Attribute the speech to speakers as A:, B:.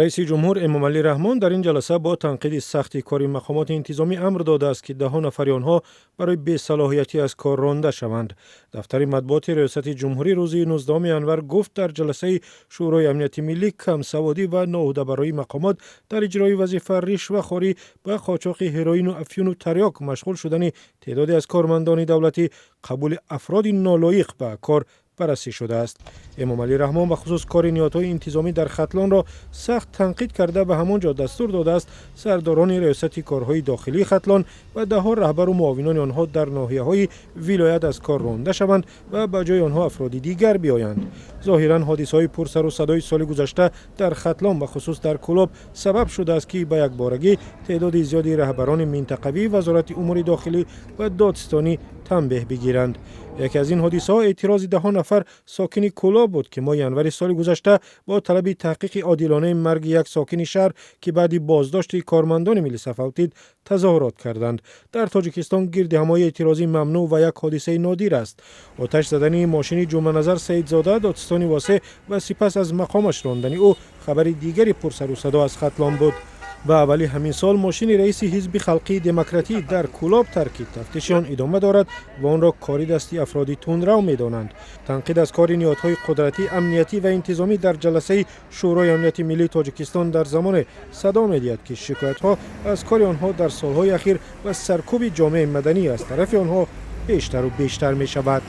A: Раиси ҷумҳур Эмомалӣ Раҳмон дар ин ҷаласа бо танқиди сахти кори мақомоти интизомӣ амр додааст, ки даҳҳо нафари онҳо барои бесалоҳиятӣ аз кор ронда шаванд. Дафтари матбуоти Риёсати ҷумҳурӣ рӯзи 19 январ гуфт, дар ҷаласаи Шӯрои амнияти миллӣ камсаводӣ ва ноуҳдабароии мақомот дар иҷрои вазифа, ришвахорӣ, ба қочоқи ҳероину афюну тарёк машғул шудани теъдоде аз кормандони давлатӣ, қабули афроди нолоиқ ба кор баррасӣ шудааст. Эмомалӣ Раҳмон бахусус кори ниҳодҳои интизомӣ дар Хатлонро сахт танқид карда, ба ҳамон ҷо дастур додааст, сардорони Риёсати корҳои дохилии Хатлон ва даҳҳо раҳбару муовинони онҳо дар ноҳияҳои вилоят аз кор ронда шаванд ва ба ҷои онҳо афроди дигар биёянд. Зоҳиран, ҳодисаҳои пурсару садои соли гузашта дар Хатлон, бахусус дар Кӯлоб, сабаб шудааст, ки ба якборагӣ теъдоди зиёди раҳбарони минтақавии Вазорати умури дохилӣ ва додситонӣ танбеҳ бигиранд. Яке аз ин ҳодисаҳо эътирози даҳҳо нафар сокини Кӯлоб буд, ки моҳи январи соли гузашта бо талаби таҳқиқи одилонаи марги як сокини шаҳр, ки баъди боздошти кормандони милиса фавтид, тазоҳурот карданд. Дар Тоҷикистон гирдиҳамоии эътирозӣ мамнӯъ ва як ҳодисаи нодир аст. Оташ задани мошини Ҷумъаназар Саидзода, додситони Восеъ, ва сипас аз мақомаш рондани ӯ хабари дигари пурсару садо аз Хатлон буд. Ба аввали ҳамин сол мошини раиси Ҳизби халқии демократӣ дар Кӯлоб таркид. Тафтиши он идома дорад ва онро кори дасти афроди тундрав медонанд. Танқид аз кори ниҳодҳои қудратӣ, амниятӣ ва интизомӣ дар ҷаласаи Шӯрои амнияти миллии Тоҷикистон дар замоне садо медиҳад, ки шикоятҳо аз кори онҳо дар солҳои ахир ва саркӯби ҷомеаи маданӣ аз тарафи онҳо бештару бештар мешавад.